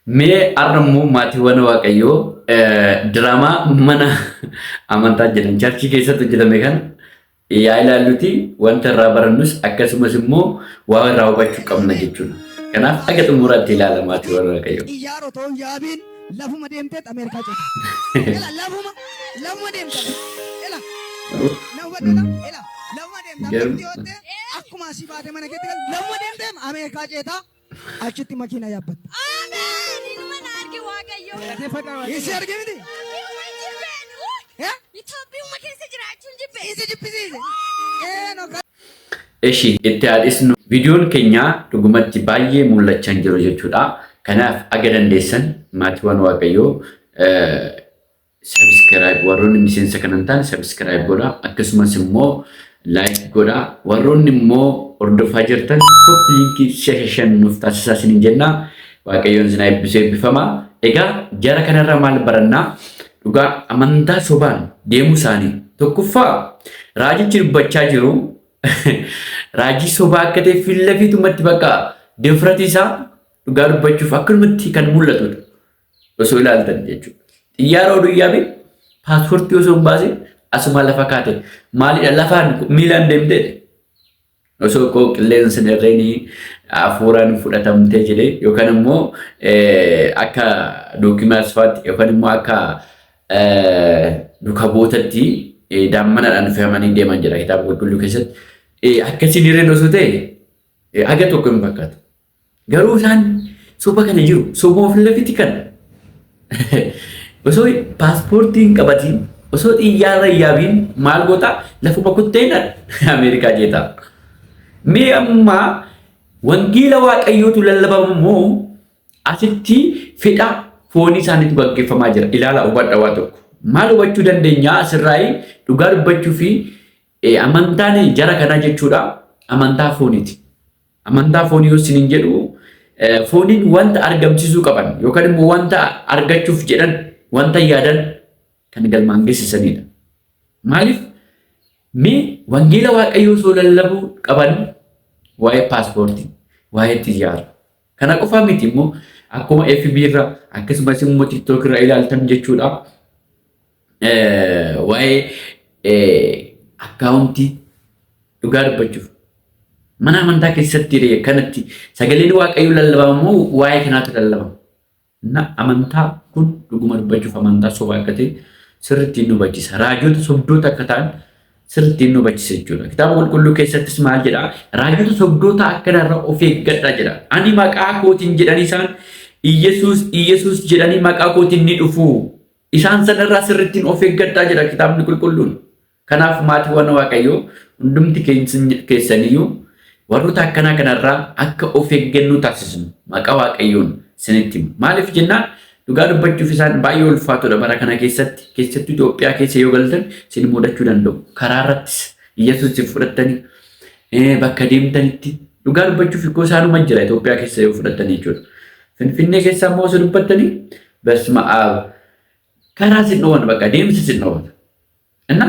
Mee har'a immoo maatiiwwan Waaqayyoo diraamaa mana amantaa jedhan charchii keessatti hojjetame kana yaa ilaalluti wanta irraa barannus akkasumas immoo waa irraa hubachuu qabna jechuudha. Kanaaf haga xumuraatti ilaala maatiiwwan Waaqayyoo. Xiyyaara otoo hin yaabiin lafuma deemteet Ameerikaa ceeta. Ela lafuma lafuma deemta. Ela na hubadhu ela lafuma deemta. Garuu Akkatti dhiyoottee akkuma asii baatee mana keetti galu lafuma deemtee Ameerikaa ceeta. Achitti makiina yaabbatta. Ameen! Inuma na arge Waaqayyo. Isi arge miti? Itoophiyuma jibbeen. Eh? Itoophiyuma keessa jiraachuun jibbe. Isi jibbisiise. Ee no Eshi itti haa dhisnu. Viidiyoon keenya dhugumatti baay'ee mul'achaa hin jiru jechuudha. Kanaaf aga dandeessan maatiiwwan Waaqayyoo Subscribe warroonni miseensa kana hin taane subscribe godhaa akkasumas immoo like godhaa warroonni immoo hordofaa jirtan copy linkii si'a shan nuuf taasisaa isiniin jenna waaqayyoon isin haa eebbisu eebbifamaa egaa jara kanarraa maal barannaa dhugaa amantaa sobaan deemuu isaanii tokkoffaa raajichi dubbachaa jiru raajii sobaa akka ta'e fillafiitumatti bakka difrati isaa dhugaa dubbachuuf akkanumatti kan mul'atudha. Osoo ilaaltan jechuudha. Xiyyaara oduu yaabin paaspoortii osoo hin baasin asuma lafa kaate maalidha lafaan miilaan deemtee osoo koo qilleensa irreen hafuuraan fudhatamtee jedhee yookaan immoo akka dookimaas fa'aatti yookaan immoo akka duka bootatti daammanaadhaan fe'amanii deeman jedha kitaaba qulqulluu keessatti. Akkasiin irreen osoo ta'e haga tokko hin fakkaatu. Garuu isaan soba kana jiru. Soba of lafiti kana. Osoo paaspoortii hin qabatiin, osoo xiyyaarra hin yaabiin maal goota lafuma kutteen Ameerikaa jeeta. Mee amma wangeela Waaqayyootu lallabama moo asitti fedha foonii isaaniitu gaggeeffamaa jira. Ilaala hubadha waa tokko. Maal hubachuu dandeenya asirraayi dhugaa dubbachuu fi amantaan jara kanaa jechuudha amantaa fooniiti. Amantaa foonii yoo isiniin jedhu fooniin wanta argamsiisuu qaban yookaan immoo wanta argachuuf jedhan wanta yaadan kan galmaan geessisanidha. Maaliif mee wangeela Waaqayyoo osoo lallabuu qaban waa'ee paaspoortii, waa'ee xiyyaara. Kana qofaa miti immoo akkuma FB irra akkasumas immoo TikTok irra ilaaltan jechuudha. Waa'ee akkaawuntii dhugaa dubbachuuf mana amantaa keessatti ree kanatti sagaleen Waaqayyoo lallabama moo waa'ee kanaatu lallabama? Na amantaa kun dhuguma dubbachuuf amantaa sobaa akka ta'e sirriitti nu hubachiisa. Raajota sobdoota akka ta'an sirriitti nu hubachiisa jechuudha. Kitaaba qulqulluu keessattis maal jedha? Raajota sobdoota akkanarra of eeggadha jedha. Ani maqaa kootiin jedhanii isaan Iyyasuus Iyyasuus jedhanii maqaa kootiin ni dhufu. Isaan sanarraa sirrittiin of eeggadhaa jedha kitaabni qulqulluun. Kanaaf maatiiwwan Waaqayyoo hundumti keessaniyyuu warroota akkanaa kanarraa akka of eeggannoo taasisnu maqaa Waaqayyoon sinitti hima. Maaliif jennaan dhugaa dubbachuuf isaan baay'ee ulfaatoodha bara kana keessatti keessattuu Itoophiyaa keessa yoo galtan sin mudachuu danda'u. Karaa irrattis Iyyasuus isin fudhattanii bakka deemtanitti dhugaa dubbachuuf ikkoo isaanuma jira Itoophiyaa keessa yoo fudhattanii jechuudha. Finfinnee keessa immoo osoo dubbattanii basma aab karaa sin dhowan bakka deemsi sin dhowan. Inna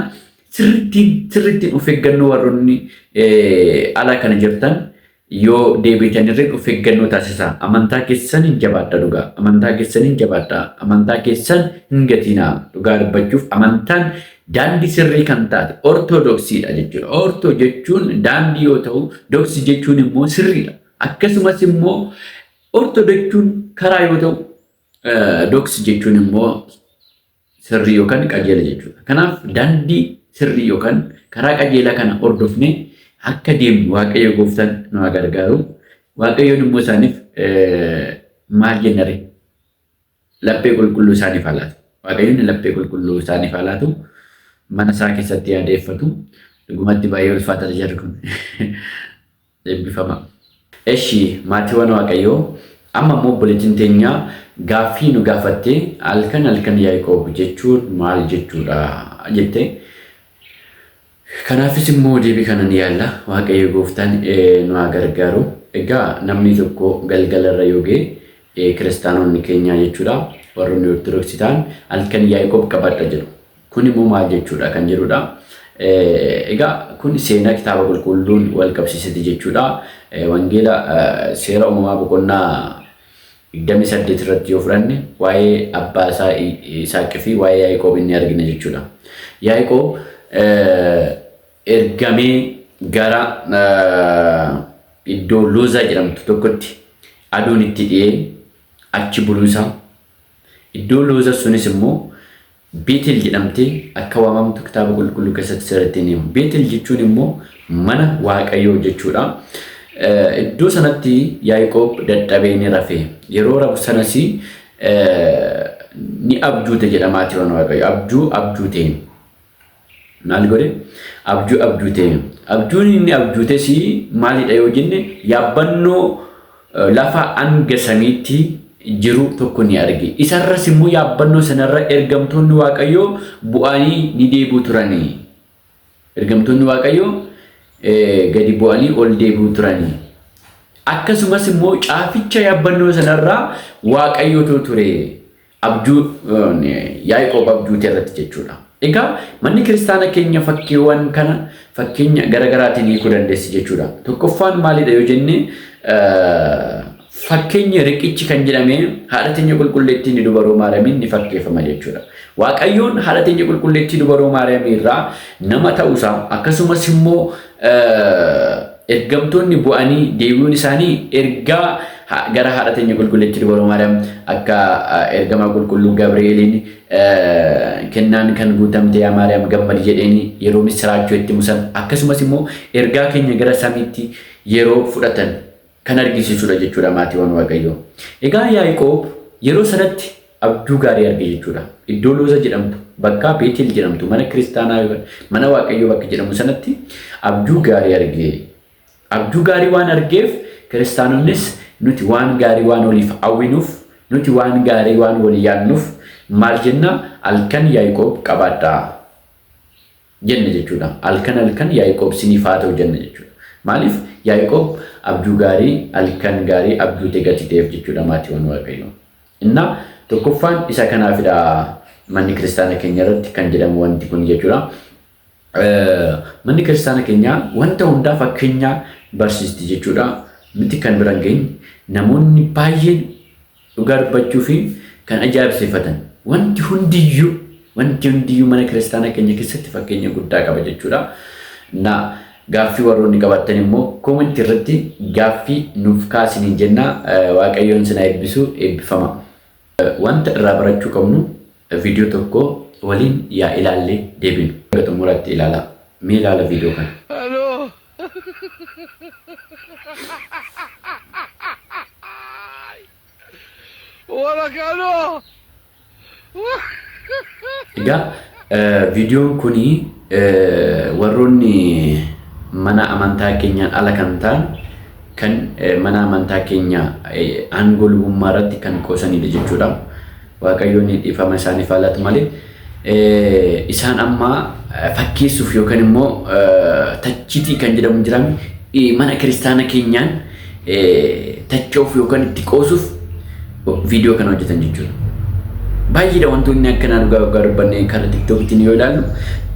sirrittiin sirrittiin of eeggannoo warroonni ala kana jirtan yoo deebitan irreen of eeggannoo taasisaa. Amantaa keessan hin jabaadha dhugaa. Amantaa keessan hin jabaadha. Amantaa keessan hin gatinaa. Dhugaa dubbachuuf amantaan daandii sirrii kan taate ortodoksiidha jechuudha. Orto jechuun daandii yoo ta'u, doksi jechuun immoo sirriidha. Akkasumas immoo orto jechuun karaa yoo ta'u, doksi jechuun immoo sirrii yookaan qajeela jechuudha. Kanaaf daandii sirrii yookaan karaa qajeelaa kana hordofnee akka deemnu Waaqayyo gooftaan nu haa gargaaru. Waaqayyoon immoo isaaniif maal jennare laphee qulqulluu isaaniif haa laatu. Waaqayyoon laphee qulqulluu isaaniif haa laatu. Mana isaa keessatti yaadeeffatu. Dhugumatti baay'ee ulfaata jarri kun. Eebbifamaa. Eshi maatiiwwan Waaqayyoo amma immoo obboleettiin teenya gaaffii nu gaafatte halkan halkan Yaaqoob jechuun maal jechuudha jette. Kanaafis immoo deebii kana ni yaalla. Waaqayyo gooftaan nu haa gargaaru. Egaa namni tokko galgala irra yoo ga'e kiristaanonni keenyaa jechuudha warroonni ortodoksii ta'an halkan Yaaqoob qabadha jedhu. Kun immoo maal jechuudha kan jedhudha. Egaa kun seenaa kitaaba qulqulluun wal qabsiiseti jechuudha. Wangeela seera uumamaa boqonnaa 28 irratti yoo fudhanne waa'ee abbaa isaa Yisaaqii fi waa'ee Yaaqoob inni argina jechuudha. Yaaqoob ergamee gara iddoo Loozaa jedhamtu tokkotti aduun itti dhi'ee achi buluu isaa iddoo Looza sunis immoo Beetel jedhamtee akka waamamtu kitaaba qulqulluu keessatti sirriitti ni himu. Beetel jechuun immoo mana Waaqayyoo jechuudha. Iddoo sanatti Yaaqoob dadhabee ni rafe. Yeroo rafu sanas ni abjuute jedha maatiiwwan Waaqayyo. Abjuu abjuute. Maal godhe? Abjuu abjuute. Abjuun inni abjuutes maalidha yoo jenne yaabbannoo lafa hanga samiitti jiru tokko ni arge. Isarras immoo yaabbannoo sanarra ergamtoonni Waaqayyoo bu'anii ni deebi'u turani. Ergamtoonni Waaqayyoo gadi bu'anii ol deebi'u turani. Akkasumas immoo caaficha yaabbannoo sanarraa Waaqayyotu ture. Abjuu Yaaqoob abjuute irratti jechuudha. Egaa manni kiristaana keenya fakkiiwwan kana fakkeenya garaagaraatiin hiikuu dandeessi jechuudha. Tokkoffaan maalidha yoo jenne fakkeenya riqichi kan jedhame haadha teenya qulqulleettiin dubaroo Maariyaamiin ni fakkeeffama jechuudha. Waaqayyoon haadha teenya qulqulleettii dubaroo Maariyaamii irraa nama ta'uusaa akkasumas immoo ergamtoonni bu'anii deebi'uun isaanii ergaa gara haadha teenya qulqulleettii dubaroo Maariyaam akka ergamaa qulqulluu Gabri'eeliin kennaan kan guutamte yaa Maariyaam gammadi jedheeni yeroo missiraachoo itti musan akkasumas immoo ergaa keenya gara samiitti yeroo fudhatan kan argisiisudha jechuudha maatiiwwan Waaqayyoo. Egaa Yaaqoob yeroo sanatti abjuu gaarii arge jechuudha. Iddoo Looza jedhamtu, bakka Beetel jedhamtu, mana kiristaanaa yookaan mana Waaqayyoo bakka jedhamu sanatti abjuu gaarii arge. Abjuu gaarii waan argeef kiristaanonnis nuti waan gaarii waan waliif hawwinuuf, nuti waan gaarii waan walii yaadnuuf maal jenna halkan Yaaqoob qabaadhaa jenna jechuudha. Halkan halkan Yaaqoob siniif haa ta'u jenna jechuudha. Maaliif Yaaqoob abjuu gaarii halkan gaarii abjuute gati ta'eef jechuudha maatiiwwan Waaqayyoo. Innaa tokkoffaan isa kanaafidha manni kiristaana keenya irratti kan jedhamu wanti kun jechuudha. Manni kiristaana keenyaa wanta hundaa fakkeenya barsiisti jechuudha. Miti kan bira hin geenye namoonni baay'een dhugaa dubbachuu fi kan ajaa'ibsiifatan wanti hundiyyuu wanti hundiyyuu mana kiristaana keenya keessatti fakkeenya guddaa qaba jechuudha. Na gaaffii warroonni qabaattan immoo koomentii irratti gaaffii nuuf kaasiniin jenna. Waaqayyoon sin haa eebbisu eebbifama. Wanta irraa barachuu qabnu viidiyoo tokko waliin yaa ilaallee deebinu. Hanga xumuraatti ilaalaa. Mee ilaala viidiyoo kana. Hello. ولك الو. Egaa viidiyoon kun warroonni mana amantaa keenyaan ala kan ta'an kan mana amantaa keenya aangoo lubummaa irratti kan qoosanidha jechuudha. Waaqayyoon dhiifama isaaniif haa laatu malee isaan amma fakkeessuuf yookaan immoo tachitii kan jedhamu jiraame mana kiristaana keenyaan tacha'uuf yookaan itti qoosuuf viidiyoo kana hojjetan jechuudha. Baay'eedha wantoonni akkanaa dhugaa dhugaa dubbannee karaa tiktookitiin yoo ilaallu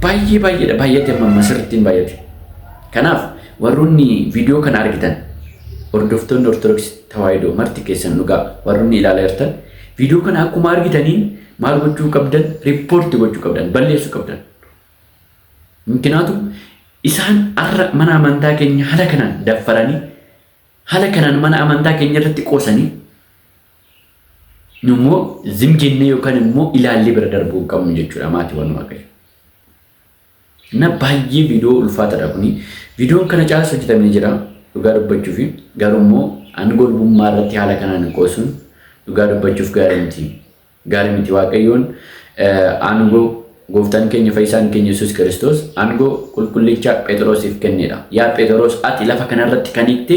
baay'ee baay'eedha baay'ate amma amma sirriitti hin baay'ate. Kanaaf warroonni viidiyoo kana argitan hordoftoonni Ortodoksii Tawaahidoo marti keessan dhugaa warroonni ilaalaa jirtan viidiyoo kana akkuma argitaniin maal gochuu qabdan riippoorti gochuu qabdan balleessuu qabdan. Minkinaatu isaan har'a mana amantaa keenya haala kanaan daffaranii haala kanaan mana amantaa keenya irratti qoosanii nu immoo zim jennee yookaan immoo ilaallee bira darbuu hin qabnu jechuudha maatiiwwan Waaqayyo. Na baay'ee viidiyoo ulfaataadha kuni. Viidiyoon kana caalas hojjetamee jira dhugaa dubbachuu fi garuu immoo aangoo lubummaa irratti haala kanaan qoosuun dhugaa dubbachuuf gaarii miti. Gaarii miti Waaqayyoon aangoo gooftaan keenya fayyisaan keenya Yesuus Kiristoos aangoo qulqullicha Phexrosiif kennedha. Yaa Phexros ati lafa kanarratti kan hiikte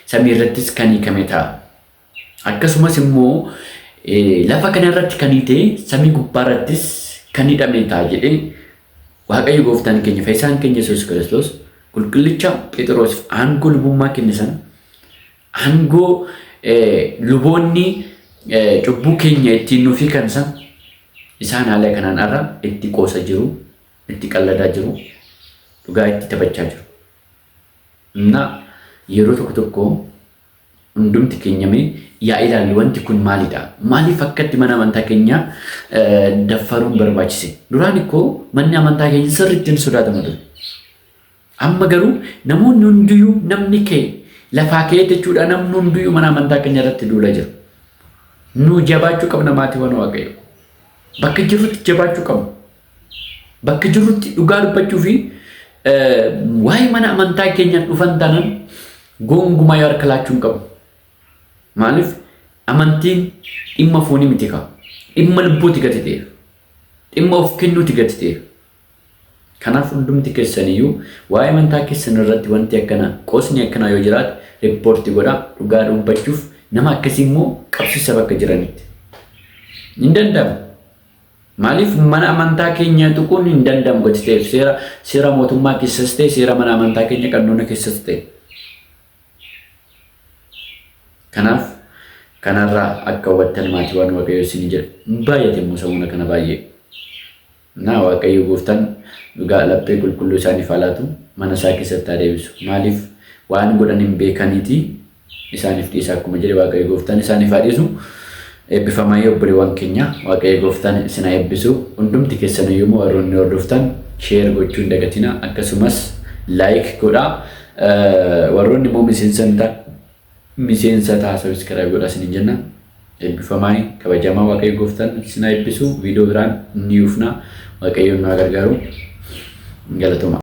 samii irrattis kan hiikame ta'a. Akkasumas immoo lafa kanarratti kan hiite samii gubbaarrattis kan hidhame ta'a jedhee Waaqayyo gooftaan keenya fayyisaan keenya Yesuus Kiristoos qulqullicha Phexrosiif aangoo lubummaa kenne sana aangoo luboonni cubbuu keenya ittiin nuuf hiikan sana isaan haala kanaan har'a itti qoosa jiru, itti qalladaa jiru, dhugaa itti taphachaa jiru. Na yeroo tokko tokko Hundumti keenya mee yaa ilaallu wanti kun maalidha? Maaliif akkatti mana amantaa keenya daffaruun barbaachise? Duraan ikkoo manni amantaa keenya sirriitti hin sodaatama ture. Amma garuu namoonni hundiyyuu namni kee lafaa ka'ee jechuudha namni hundiyyuu mana amantaa keenya irratti duula jira. Nu jabaachuu qabna maatiiwwan Waaqayyoo. Bakka jirrutti jabaachuu qabna. Bakka jirrutti dhugaa dubbachuu fi waa'ee mana amantaa keenyaan dhufan taanaan gonkumaa yoo harka laachuu hin qabu. Maaliif amantiin dhimma foonii miti kaa. Dhimma lubbuuti gati ta'eef. Dhimma of kennuuti gati ta'eef. Kanaaf hundumti keessaniyyuu waa'ee amantaa keessan irratti wanti akkana qoosni akkanaa yoo jiraate riippoortii godhaa dhugaa dubbachuuf nama akkasii immoo qabsiisa bakka jiranitti. Hin danda'amu. Maaliif mana amantaa keenya tuquun hin danda'amu gati ta'eef seera seera mootummaa keessas ta'e seera mana amantaa keenya qannoona keessas ta'e. Kanaaf kanarraa akka hubattan maatiiwwan Waaqayyoo isin jedha. Baay'ate immoo samuuna kana baay'ee. Naa Waaqayyo gooftaan dhugaa laphee qulqulluu isaaniif haa laatu mana isaa keessatti haa deebisu. Maaliif waan godhan hin beekaniitii isaaniif dhiisa akkuma jedhe Waaqayyo gooftaan isaaniif haa dhiisu. Eebbifamaa obboleewwan keenya Waaqayyo gooftaan isin haa eebbisu. Hundumti keessan iyyuu immoo warroonni hordoftan share gochuu hin dagatina akkasumas like godhaa. Warroonni immoo miseensa hin taane miseensa ta'a subscribe godhaa isiniin jenna. Eebbifamaa kabajamaa Waaqayyo gooftaan isin haa eebbisu. Viidiyoo biraan ni dhufna. Waaqayyoon nu haa gargaaru. Galatooma.